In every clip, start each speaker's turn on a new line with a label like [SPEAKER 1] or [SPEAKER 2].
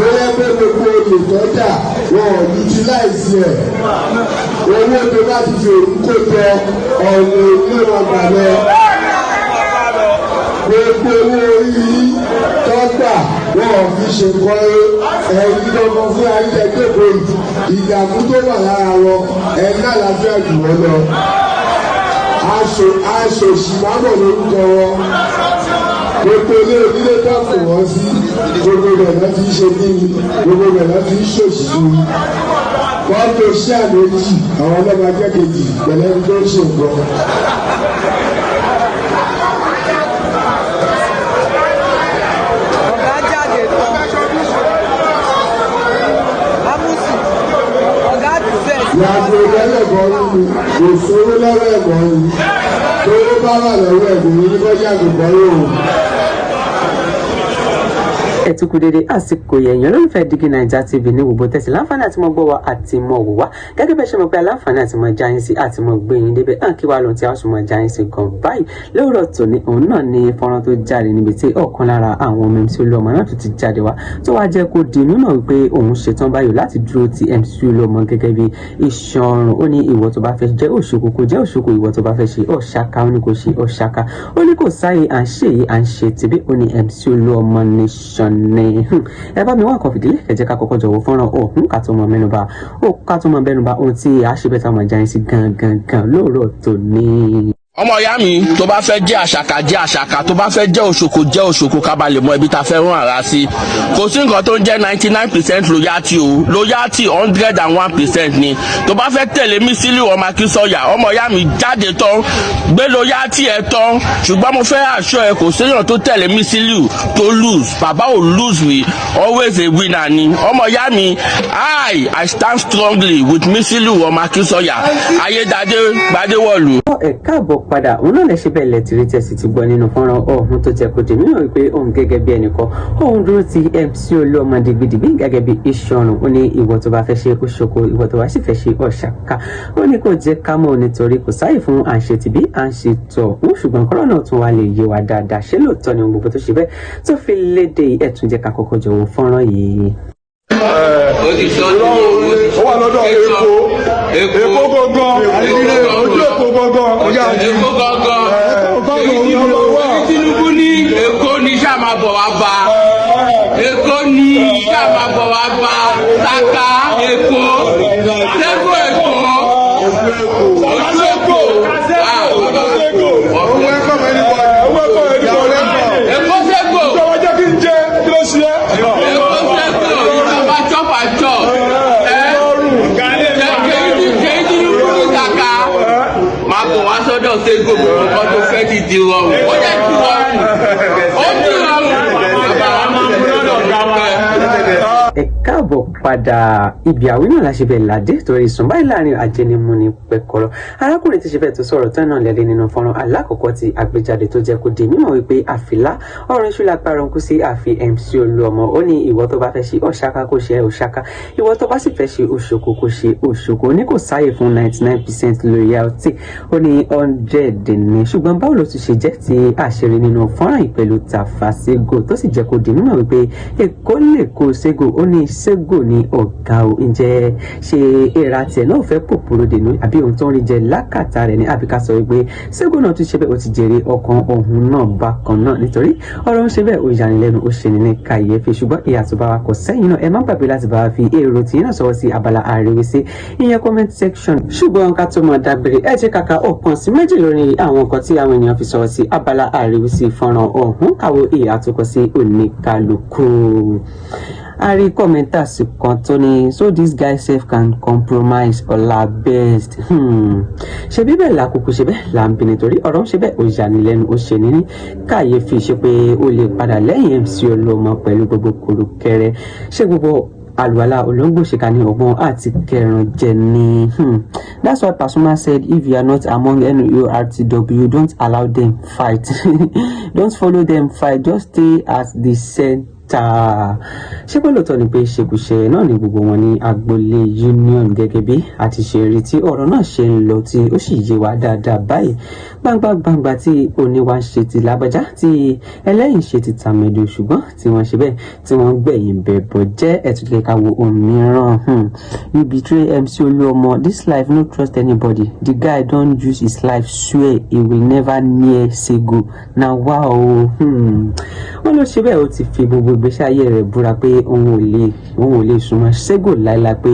[SPEAKER 1] Tó yẹ pé gbogbo olè tọ́jà wọn ò utilize ẹ̀. Owó tó bá ti fi òru kó jọ, ọ̀nà ìlú wọn gbà lọ. Gbogbo owó orí tọ́gbà, wọn ò fi ṣe nǹkan. Ẹ̀yin gbọ́ngàn fún ayé jókòó yìí, ìdààmú tó wà lára wọn, ẹ̀yin àlàáfíà jù wọ́n lọ. Aṣòṣìmámọ̀ lórúkọ wọn. Gbogbo ilé onílé tó kù wọ́n sí, gbogbo rẹ̀ lọ́ fi ń ṣe kíni, gbogbo rẹ̀ lọ́ fi ń ṣòṣì kiri. Wọ́n tó ṣí àméjì, àwọn ọlọ́mọ akẹ́kẹ̀jì pẹ̀lú ẹni tó ń ṣe nǹkan.
[SPEAKER 2] Ọ̀gá jáde tán. Amusu. Ọ̀gá vex.
[SPEAKER 1] Ìyàgò lẹ́lẹ̀kọ́ nínú kò sówó lọ́wọ́ ẹ̀kọ́ ni. Tówó bá wà lọ́wọ́ ẹ̀kọ́ ní kọ́ yàgò kọ́ yóò.
[SPEAKER 3] Ẹ tún kú dédé àsìkò yẹ̀yàn olólùfẹ́ Dígí Naija TV ní gbogbo tẹ̀sí láǹfààní àti mọ́ gbọ́ wa àti mọ́ wò wá. Gẹ́gẹ́ bẹ́ẹ̀ ṣe mọ̀ pé aláǹfààní àti mọ́ já yín sí àti mọ́ gbé yín débẹ̀ hàn kí wàá lóhun tí a sùn mọ́ já yín sí gan báyìí lówùrọ̀ tòní. Òun náà ní fọ́nrán tó jáde níbi tí ọ̀kan lára àwọn ọmọ MC Olúọmọ náà tó ti jáde wá, tó wá jẹ́ kó di mímọ̀ wípé òun ṣetán báyìí láti dúró ti MC Olúọmọ gẹ́gẹ́ bí iṣan ọrùn. Ó ní ìwọ tó bá fẹ́ jẹ́ òṣòkò, kó jẹ́ òṣòkò. Ìwọ tó bá fẹ́ ṣe ọ̀ṣàkà, ó ní kó ṣe ọ̀ṣàkà. Ó ní kò sáyè à ń ṣe èyí, à ń ṣe tìbí. Ó ní MC Olúọmọ nation ni. Ẹ bá mi wá nǹkan fìdílé kẹjẹ ká kọ́kọ́ jọ̀wọ́ fọ́nrán ọ̀hún, ká tó mọ mẹ́nubà ohun tí a ṣe bẹ́ẹ̀ tá mọ̀ jáyín sí gangan gan lóòrọ̀ tòní.
[SPEAKER 4] Ọmọ ìyá mi, tó bá fẹ́ jẹ́ àṣàkà, jẹ́ àṣàkà. Tó bá fẹ́ jẹ́ òṣòkò, jẹ́ òṣòkò. Ká ba lè mọ ibi tá a fẹ́ rún ara sí. Kò sí nǹkan tó ń jẹ́ 99% loyalty o. Loyalty, 101% ni. Tó bá fẹ́ tẹ̀lé Mísílì ọmọ Akínsọ́yà, ọmọ ìyá mi, jáde tán, gbé loyalty ẹ tán. Ṣùgbọ́n mo fẹ́ aṣọ ẹ, kò séèyàn tó tẹ̀lé Mísílì tó lose. Bàbá ò lose rí, always a winner ni. Ọmọ ìyá mi, I stand strongly with Mísílì ọmọ Akínsọ́yà Ayédáadé Gbadéwọ̀lú.
[SPEAKER 3] Ẹ káàbọ̀ padà. Òun náà lè ṣe bẹ́ẹ̀ lẹ́tìrí tẹ̀sí ti gbọ́ nínú fọ́nrán ọ̀hún tó jẹ́ kó di mímọ̀ wípé òun gẹ́gẹ́ bí ẹnìkan, òun dúró ti MC Olúọmọ dìgbìdìgbì gẹ́gẹ́ bí iṣan ọrùn. Ó ní ìwọ tó bá fẹ́ ṣe òṣòkò, ìwọ tó bá sì fẹ́ ṣe ọ̀ṣàkà, ó ní kò jẹ́ ká mọ̀, nítorí kò sáyè fún à ń ṣe tìbí, à ń ṣe tọ̀ òun. Ṣùgbọ́n kọ́rọ̀ náà tún wá lè yé wa dáadáa, ṣé lóòótọ́ ni ohun gbogbo tó ṣe bẹ́ẹ̀ tó fi léde? Ẹ̀tún jẹ́ ká kọ́kọ́ jọ̀wọ́ fọ́nrán yìí.
[SPEAKER 5] Ó wà lọ́dọ̀ Èkó, Èkó gangan, ojú Èkó gangan.
[SPEAKER 4] Èkó gangan. Tinubu ní Èkó ní sáà máa bọ̀ wá bá. Èkó ní sáà máa bọ̀ wá bá. Saka Èkó, Sẹ́gun Èkó, ojú Èkó.
[SPEAKER 5] Owó ẹ̀kọ́ mẹ́rin wọ̀, owó ẹ̀kọ́ mẹ́rin wọ̀.
[SPEAKER 4] Èkó Sẹ́gun.
[SPEAKER 5] Ìjọba jẹ́ kí n jẹ, kí ló ṣe é?
[SPEAKER 4] Èkó Sẹ́gun, ìjọba chop and chop. Kèé Tinubu ní Saka máa bọ̀ wá sọ́dọ̀ Sẹ́gun. Gbogbo nǹkan tó fẹ́ ti di rọrùn, ó dẹ̀ ti rọrùn, ó ti rọrùn bàbá.
[SPEAKER 3] Ẹ káàbọ̀ padà. Ibi àwí náà la ṣe bẹ́ẹ̀ ládé, torí sùn báyìí láàrin ajẹnimúni pẹ̀kọ́rọ̀. Arákùnrin tí ṣe bẹ́ẹ̀ tó sọ̀rọ̀ tán náà lẹ́lẹ́ nínú fọ́nrán alákọ̀ọ́kọ́ tí àgbéjáde tó jẹ́ kó di mímọ̀ wípé àfìlà ọ̀rọ̀ iṣu lágbára ń kú sí àfi MC Olúọmọ. Ó ní ìwọ tó bá fẹ́ ṣe ọ̀ṣàkà, kó ṣe ọ̀ṣàkà. Ìwọ tó bá sì fẹ́ ṣe òṣòkò, kó ṣe òṣòkò. Ó ní kò sáàyè fún 99% loyalty, ó ní 100 ní. Ṣùgbọ́n báwo ló ti ṣe jẹ́ tí àṣírí nínú fọ́nrán yìí pẹ̀lú Tafa Sego, tó sì jẹ́ kó di mímọ̀ wípé Èkó lè kó Sego? Ó ní Sego ní ọ̀gá o. Ǹjẹ́ ṣe èèrà tiẹ̀ náà fẹ́ pòpòrò dènù, àbí ohun tó ń rí jẹ lákàtà rẹ̀ ní, àbí ká sọ wípé Sego náà tún ṣe bẹ́ẹ̀, ó ti jèrè ọkàn òun náà bákan náà? Nítorí ọ̀rọ̀ ń ṣe bẹ́ẹ̀, ó yanilẹ́nu, ó ṣe ní ní kàyéfì. Ṣùgbọ́n ìyà tó bá wa kọ sẹ́yìn náà, ẹ má gbàgbé láti bá wa fi èrò tí náà sọ̀rọ̀ sí abala àríwísí, ìyẹn comment section. Ṣùgbọ́n ká tó mọ̀ dágbére, ẹ jẹ́ kàkà ọ̀kan sí méjì lórí àwọn nǹkan tí àwọn ènìyàn fi sọ̀rọ̀ sí abala àríwísí fọ́nrán ọ̀hún, káwọ́ ìyà tó kọ sí oníkálukú. A rí commenters kan tó ní, "So this guy sef can compromise. Ọlá best." Ṣe bí bẹ́ẹ̀ lákòókò ṣe bẹ́ẹ̀ là ń bi, nítorí ọ̀rọ̀ ń ṣe bẹ́ẹ̀, ó yanilẹ́nu, ó ṣe ní kàyéfì. Ṣe pé ó lè padà lẹ́yìn MC Olúọmọ pẹ̀lú gbogbo kòròkẹrẹ, ṣé gbogbo àlùwàlà olóńgbò ṣèkà ní ọgbọ́n àti kẹrànjẹ ni. That's why Pasuma said if you are not among NURTW, don't allow them fight, don't follow them fight, just stay at the center. Ta ṣé pé lóòótọ́ ni pé ṣekúṣe náà ni gbogbo wọn ní agboolé union, gẹ́gẹ́ bí a ti ṣe rí tí ọ̀rọ̀ náà ṣe ń lọ, tí ó sì yé wa dáadáa báyìí, gbangba gbangba tí oníwà ń ṣe ti lágbájá, tí ẹlẹ́yìn ṣe ti tàmẹ̀dù, ṣùgbọ́n tí wọ́n ṣe bẹ́ẹ̀ tí wọ́n gbẹ̀yìn bẹ̀bọ̀ jẹ́. Ẹ̀túnlẹ̀ ká wo òmíràn. You betray MC Oluomo. This life, no trust anybody. The guy don use his life swear he will never near Sego. Na wow. Wọ́n ló ṣe bẹ́ẹ̀, ó ti fi gbogbo ìgbésí ayé rẹ̀ búra pé òun ò lè súnmọ́ Sego láéláé, pé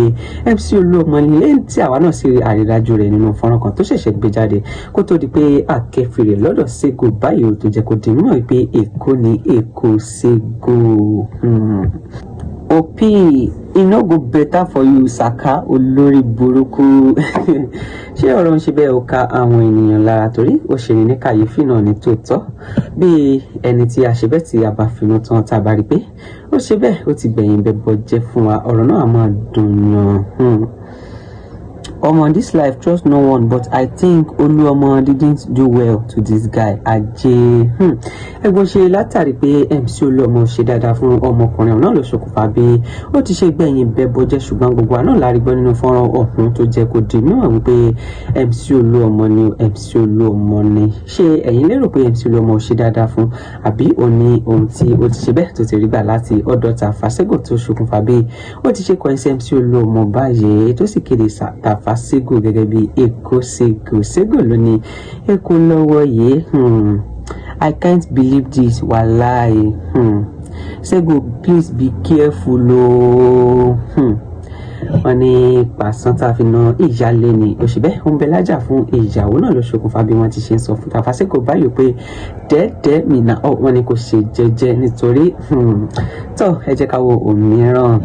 [SPEAKER 3] MC Olúọmọ ni lẹ́yìn tí àwa náà sì rí àrídájú rẹ̀ nínú fọ́nrán kan tó ṣẹ̀ṣẹ̀ gbé jáde kó tó di pé àkẹ́fì rẹ̀ lọ́dọ̀ Sego báyìí, ó tó jẹ́ kó di mímọ̀ pé Èkó ni Èkó Sego. Opi, e no go better for you, Saka olórí burúkú. Ṣé ọ̀rọ̀ ń ṣe bẹ́ẹ̀ ó ka àwọn ènìyàn lára, torí ó ṣe ní ní kàyéfì náà ní tòótọ́, bí ẹni tí a ṣe bẹ́ẹ̀ tí a bá finú tán, tá a bá rí pé ó ṣe bẹ́ẹ̀, ó ti gbẹ̀yìn bẹ́bọ jẹ́ fún wa, ọ̀rọ̀ náà á máa dùn yàn. Omo, this life, trust no one, but I think Oluomo didn't do well to this guy. Ajé. Ẹ̀gbọ́n ṣe látàrí pé MC Olúọmọ ṣe dáadáa fún ọmọkùnrin ọ̀hún náà ló ṣokùnfà bí ó ti ṣe gbẹ̀yìn bẹ́bọ jẹ́, ṣùgbọ́n gbogbo àná la rí gbọ́ nínú fọ́nrán ọ̀hún tó jẹ́ kó di mímọ̀ wípé MC Olúọmọ ni, MC Olúọmọ ni. Ṣé ẹ̀yin lérò pé MC Olúọmọ ṣe dáadáa fún, àbí ó ní ohun tí ó ti ṣe bẹ́ẹ̀ tó ti rí gbà láti ọ̀dọ̀ Tafa Sego tó ṣokùnfà bí ó ti ṣe kọ̀yìn sí MC Olúọmọ báyìí, tó sì kéde Tafa Sego gẹ́gẹ́ bí Èkó Sego? Sego ló ní Èkó lọ́wọ́ yìí. I can't believe this, wallahi. Sego, please be careful ooo. Wọ́n ní pàṣán tá a fi na ìyáálé ni òṣìbẹ́ ń bẹ lájà fún ìyàwó náà ló ṣokùnfà bí wọ́n ti ṣe ń sọ fún Tafa Sego báyìí pé dẹ́ẹ̀dẹ́ mìíràn ọ̀ wọ́n ní kò ṣe jẹ́jẹ́ nítorí tó. Ẹ jẹ́ ká wo òmíràn.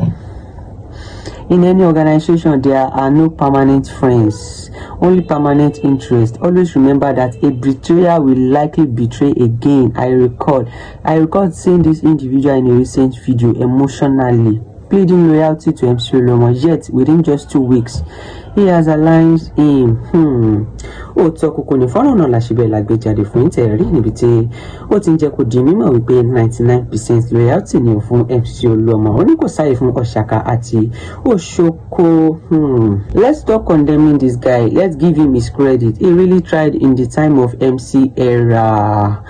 [SPEAKER 3] In any organization, there are no permanent friends, only permanent interest. Always remember that a betrayer will likely betray again. I recall seeing this individual in a recent video emotionally pleading loyalty to MC Oluomo, yet within just 2 weeks, he has aligned him. Òótọ́ kúkú ní fọ́nrán náà láṣìbẹ̀ lágbèjáde fún ìtẹ̀rí, níbi tí ó ti ń jẹ́ kó di mímọ̀ wípé 99% loyalty ni fún MC Olúọmọ, ó ní kò sáyè fún Ọ̀ṣàkà àti Òṣoko. Let's stop condemning this guy. Let's give him his credit. He really tried in the time of MC era.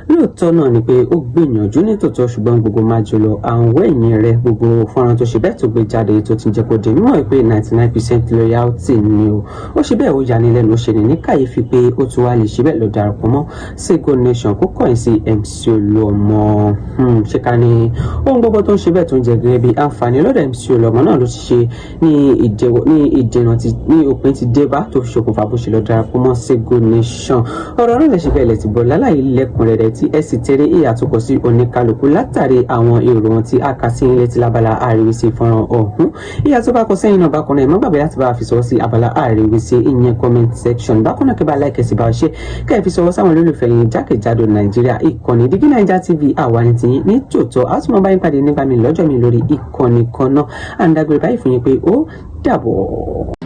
[SPEAKER 3] Lóòótọ́ náà ni pé ó gbìyànjú nítòótọ́, ṣùgbọ́n gbogbo máa jù lọ àwọn ẹ̀yìn rẹ̀, gbogbo fọ́nrán tó ṣe bẹ́ẹ̀ tó gbé jáde tó ti jẹ́ kó di mímọ̀ pé 99% loyalty ni o, ó ṣe bẹ́ẹ̀, ó yanilẹ́nu, ó ṣe ní ní kàyéfì pé ó tún wá lè ṣe bẹ́ẹ̀ lọ darapọ̀ mọ́ Sego Nation, kó kọ̀yìn sí MC Olúọmọ. Ṣé ká ní ohun gbogbo tó ń ṣe bẹ́ẹ̀ tó ń jẹ gẹ́gẹ́ bí àǹfààní lọ́dọ̀ MC Olúọmọ náà ló ti ṣe ní ìdẹ̀wọ̀ ní ìdènà ní òpin ti dé bá, tó ṣokùnfà bó ṣe lọ darapọ̀ mọ́ Sego Nation? Ọ̀rọ̀ náà lè ṣe bẹ́ẹ̀ lẹ̀ ti bọ̀ láláì lẹ́kùnrẹ́rẹ́, tí ẹ sì tẹ̀lé ìyà tó kọ sí oníkálukú látàrí àwọn èrò wọn tí a kà sí ilé tí lábala àríwísí fọ́nrán ọ̀hún. Ìyà tó bá kọ sẹ́yìn náà bákan náà, ẹ má gbàgbé láti bá a fi sọ̀rọ̀ sí abala àríwísí, ìyẹn comment section. Bákan náà, kẹ́ bá like, sí bá a ṣe, kẹ́ ẹ fi sọ̀rọ̀ sáwọn olólùfẹ́ yín jákèjádò Nàìjíríà. Ìkànnì Dígí Naija TV, àwa ní tiyín ní tòótọ́. A tún mọ báyìí pàdé nígbà mi lọ́jọ́ mi lórí ìkànnì kan náà. À ń dágbére báyìí fún yín pé ó dàbọ̀.